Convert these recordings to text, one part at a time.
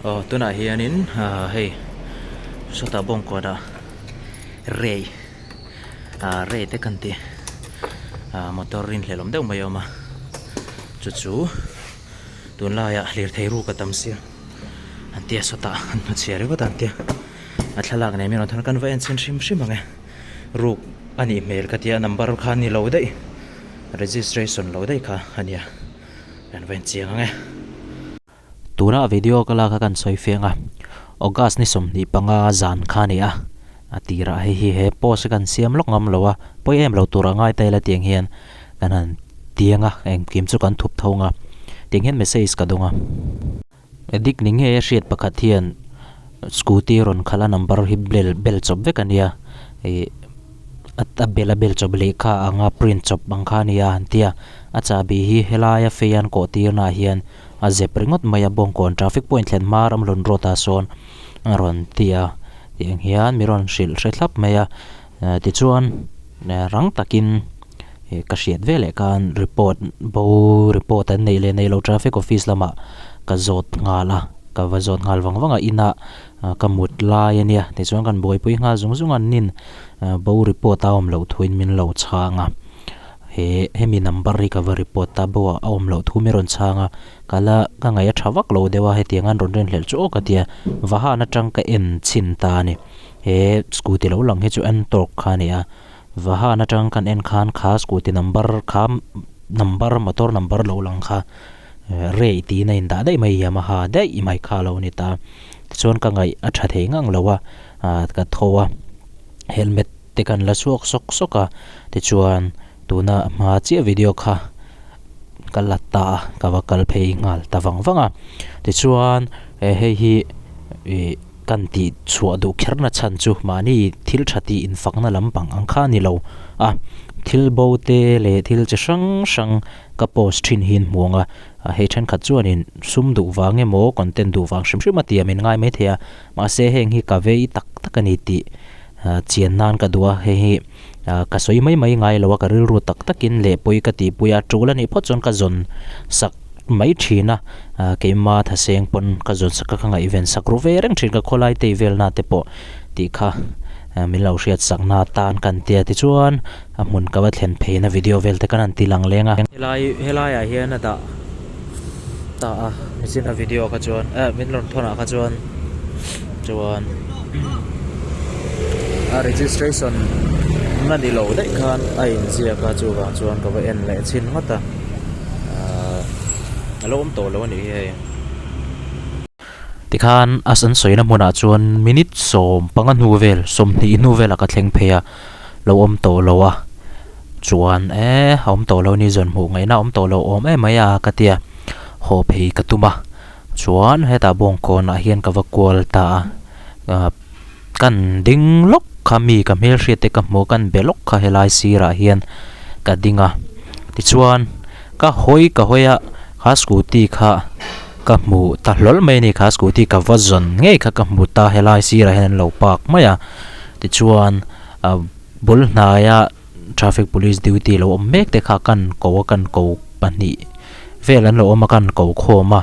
Aw tunah hianin ah hei sawtah bawngkawnah rei ah rei te kan tih ah motor rinhlelh awm deuh mai a awm a chu chu tunlaiah lirthei ruk a tam sia an tia sawtah an hmuchhiah ringawt a an tia a thlalak nen min rawn thawn a kan va en chhin hrim hrim ang e ruk a nih hmel ka tia number kha a ni lo daih registration lo daih kha a nia kan va en chiang ang e. Tuna video ka lak a kan sawi fiang a, August ni 25 zan kha a ni a, a tirah hei hi he post hi kan siam lawk ngam lo a, pawi em lo tur a ngai ta ila tiang hian kan han tiang a, engkim chu kan thup tho ang a, tiang hian message ka dawng a. Addict ni ngei a hriat pakhat hian scooty rawn khalh a number hi bel bel chawp vek a nia ih a bel a bel chawp lehkha anga print chawp ang kha a nia an ti a, a chahbi hi helaia fei an kawh tirnaah hian a zep ringawt mai a bawngkawn traffic point thlen hma ramhlun road ah sawn a rawn ti a tiang hian mi rawn hrilh hre thlap mai a tichuan rang takin ka hriat veleh khan report bo report an neih leh neih loh traffic office lamah ka zawt nghal a ka va zawt nghal vang vang a inah ka mut lai a nia tichuan kan buaipui nghal zung zung a an nin bo report a awm loh thuin min lo chhang a. He hemi number hi ka va report ta bo a, a awm loh thu mi rawn chhang a, ka la ka ngaih a tha vak lo deuh a, hetiang an rawn rin hlelh chu aw ka ti a, vahan atang ka en chhin ta a ni. He scooty lo lang hi chu Ntorq kha a ni a, vahan atang kan en khan kha scooty number kha number motor number lo lang kha rei tiin a indah daih mai Yamaha daih mai kha a lo ni ta. Tichuan ka ngaih a tha thei ngang lo a, ka tho a, helmet te kan la chhuak sawk sawk a tichuan tuna hma chiah video kha ka la ta a ka va kal phei nghal ta vang vang a tichuan hei hi ih kan tih chhuah duh kher na chhan chu mahni thil tha tih infakna lampang ang kha a ni lo a thil bo te leh thil chi hrang hrang ka post thin hi an hmu ang a hei thenkhat chuanin sum duh vang emaw content duh vang hrim hrim a tih a min ngai maithei a mahse heng hi ka vei tak tak a ni tih Chian nan ka duh a, hei hi ka sawi mai mai ngai lo a, ka rilru tak takin leh pawi ka tihpui a, tul a nih phawt chuan ka zawn sak mai thin a, keima thaseng pawn ka zawn sak a, ka ngaihven sak ru ve reng thin, ka khawlai tei velna te pawh tih kha min lo hriat sak na tan kan tia tichuan a hmun ka va thlen pheina video vel te kan han ti lang leng a. Helai helaiah hian a dah ta a nichin a video kha chuan eh min rawn thawn ah kha chuan chuan a registration na ni lo daih khan a inziak a chuvang chuan ka va en leh chhin ngawt a ahh a lo awm tawh lo a nih hi hei. Tikhan a an sawina hmunah chuan minute 15 hnu vel 20 hnu velah ka thleng phei a lo awm tawh lo a chuan eh a awm tawh lo ni zawn hmuh ngaihna a awm tawh lo awm em mai a ka tia haw phei ka tum a chuan hetah bawngkawnah hian ka va kual ta a ah kan ding lawk kha mi ka hmelhriat te ka hmu a kan be lawk kha helai sirah hian ka ding a tichuan ka hawi ka hawi a kha scooty kha ka hmu ta hlawl mai a ni kha scooty ka va zawn ngei kha ka hmu ta helai sirah hian an lo park mai a tichuan ah bul hnaia traffic police duty lo awm mek te kha kan ko a kan ko pahnih vel an lo awm a kan ko khawm a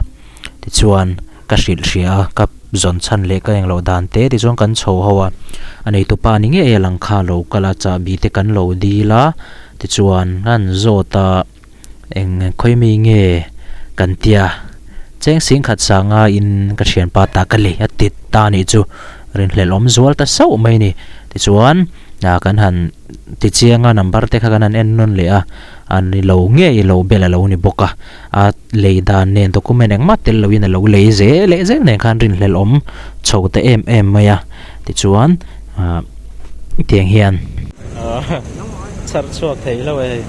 tichuan ka hrilh hria a ka zawn chhan leh ka engloh dan te tichuan kan chho ho a a neitupa ni ngei a lang kha lo kal a chahbi te kan lo dil a tichuan an zawt a eng khawi mi nge kan tia cheng sing khat sanga in ka thianpa ta ka lei a ti ta anih chu rinhlelh awm zual ta sauh mai a ni tichuan ah kan han ti chiang a number te kha kan han en nawn leh a a ni lo ngei lo bel a lo ni bawk a a lei dan nen document engmah tel lo in a lo lei zel leh zel nen khan rinhlelh awm chho ta em em mai a tichuan ah tiang hian chhar chhuak thei lo e hei.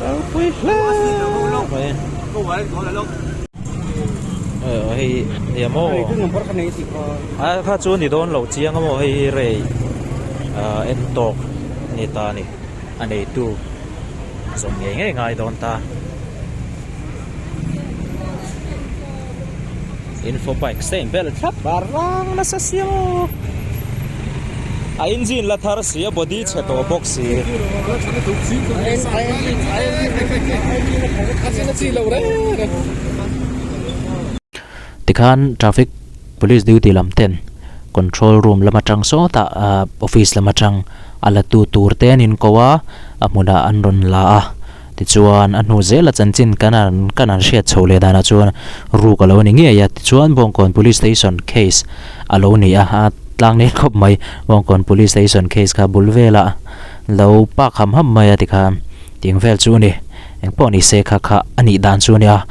Ropui hle mai hei nia maw a kha chu ni dawn lo chiang a maw hei hi rei en tawk a ni ta a ni a neitu zawm ngei ngei ngai dawn ta. Info bike te in bel thlap a rang nasa sia maw. A engine la thar si, a body chhe tawh bawk si. Tikhan traffic police duty lam ten control room lam atang sawtah office lam atang a la tu tur te an inko a, a hmunah an rawn la a. Tichuan, a hnu zela chanchin kan an kan an hriat chhoh leh danah chuan ruk a lo ni ngei a. Tichuan, Bawngkawn Police Station case a lo ni a, a tlang nel khawp mai. Bawngkawn Police Station case kha bul velah lo pak ham ham mai a tikhan tih vel chu a ni. Eng pawh ni se kha kha a nih dan chu a nia.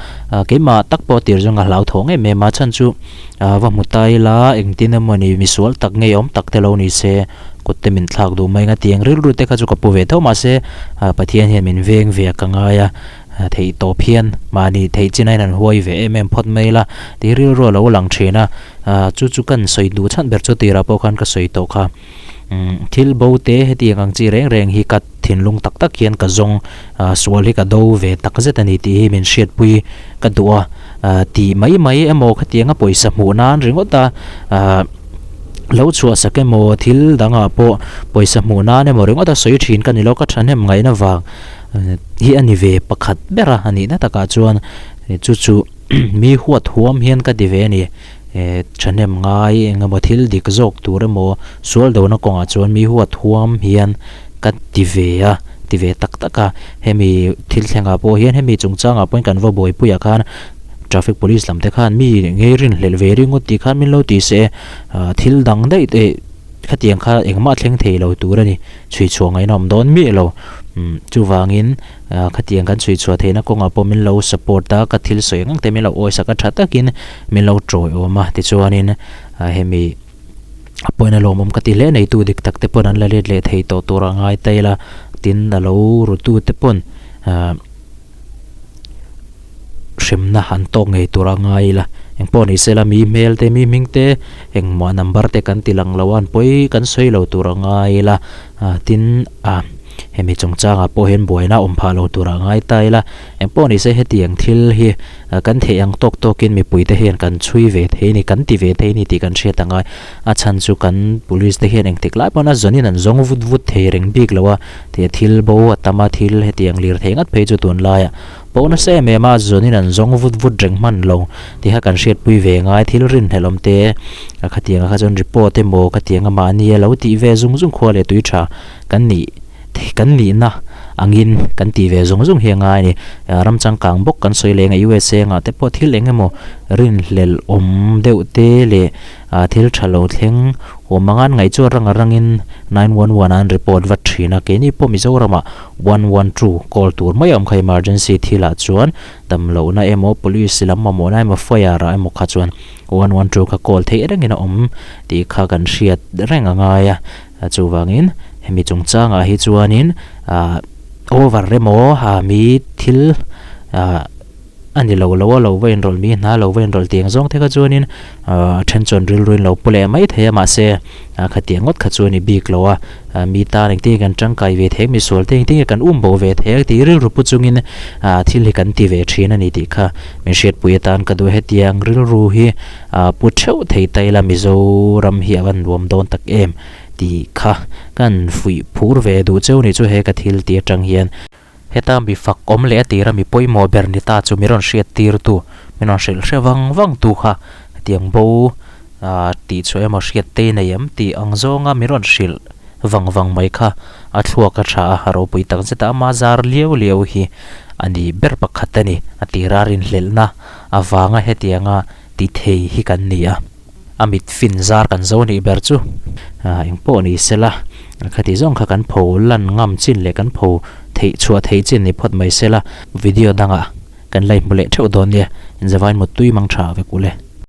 Keimah tak pawh tir zawng a hlauthawng em em a, chhan chu va hmu ta ila engtin emawni misual tak ngei awm tak te lo ni se. Kut te min thlak duh mai nga tiang rilru te kha chu ka pu ve tho mahse Pathian hian min veng ve a ka ngai a, theih tawp hian mahni theih chin aiin han huai ve em em phawt mai ila tih rilru a lo lang thin a, chu chu kan sawi duh chhan ber chu tirah pawh khan ka sawi tawh kha. Thil bo te hetiang ang chi reng reng hi ka thinlung tak tak hian ka zawng sual hi ka do ve tak zet a ni tih hi min hriatpui ka duh a, tih mai mai emaw khatianga pawisa hmuh nan ringawt a. Lo chhuah sak emaw thil dangah pawh pawisa hmuh nan emaw ringawt a sawi thin ka ni lo ka thahnem ngaihna vang hi a ni ve pakhat ber a a nihna takah chuan chu chu mi huat huam hian ka ti ve a ni thahnem ngai eng emaw thil dik zawk tur emaw sual dona kawngah chuan mi huat huam hian ka ti ve a ti ve tak tak a hemi thil thlengah pawh hian hemi chungchangah pawhin kan va buaipuiah khan. Traffic police lam te khan mi ngei rinhlelh ve ringawt tih khan min lo ti se ah thil dang daih te khatiang kha engmah thleng thei lo tur a ni chhui chhuah ngaihna awm dawn miah lo umm chuvangin ah khatiang kan chhui chhuah theihna kawngah pawh min lo support a ka thil sawi ang ang te min lo awisak a tha takin min lo tawiawm a tichuanin ah hemi a pawhin a lawmawm ka ti hle neitu dik tak te pawn an la let leh thei tawh tur a ngai ta ila tin a lo rutu te pawn ah. Hremna han tawk ngei tur a ngai ila, engpawh ni sela mi hmel te mi hming te engmah number te kan ti lang lo a an pawi kan sawi lo tur a ngai ila tin ah hemi chungchangah pawh hian buaina awm phah lo tur a ngai ta ila, engpawh ni se hetiang thil hi kan theih ang tawk tawkin mipui te hian kan chhui ve thei a ni kan ti ve thei a ni tih kan hriat a ngai, a chhan chu kan police te hian engtik lai pawn a zawnin an zawng vut vut thei reng bik lo a. Tih thil bo a tam a, thil hetiang lir thei ngat phei chu tunlaiah pawh nasa em em a, zawnin an zawng vut vut reng hman lo tih kha kan hriatpui ve ngai. Thil rinhlelhawm te khatiang kha chuan report emaw khatiang a mahni a lo tih ve zung zung khua leh tui tha kan nih kan nihna angin kan tih ve zung zung hi a ngai a ni. Ram changkang bawk kan sawi leng a USA angah te pawh thil eng emaw rinhlelhawm deuh te leh Ah thil tha lo thleng awm anga an ngaih chu a rang a rangin 911 ah an report vat thin a, keini pawh Mizoramah 112 call tur mai a awm kha emergency thilah chuan damlohna emaw police lam mamawhna emaw fire ah emaw kha chuan 112 kha call theih rengin a awm tih kha kan hriat reng a ngai a, chuvangin hemi chungchangah hi chuanin ah over emaw ah mi thil ah. A ni lo lo a lo va inrawlh mi hna lo va inrawlh tiang zawng te kha chuanin a then chuan rilru in lo pu leh mai thei a mahse khatiang ngawt kha chu a ni bik lo a mi tan engtin nge kan tangkai ve thei mi sual te engtin nge kan um bo ve thei a tih rilru pu chungin thil hi kan ti ve thin a ni tih kha min hriatpui atan ka duh hetiang rilru hi pu theuh thei ta ila Mizoram hi a van nuam dawn tak em tih kha kan fuih phur ve duh cheu ni chu he ka thil tih atang hian. Heta mi fak awm leh a tira mi pawimawh ber ni ta chu mi rawn hriat tirtu, min rawn hrilh hre vang vang tu kha hetiang bo tih chhuah emaw hriat te nei em tih ang zawnga mi rawn hrilh vang vang mai kha a thluak a tha a, a ropui tak zet a, ama zar liau liau hi a ni ber pakhat a ni. A tira rinhlelhna avanga hetianga ti thei hi kan ni a. A mit fin zar kan zo nih ber chu eng pawh ni sela, khati zawng kha kan pho lan ngam chin leh kan pho theih chhuah theih chin ni phawt mai sela, video dangah kan la inhmu leh theuh dawn nia, inzavain muttui mang tha vek u le.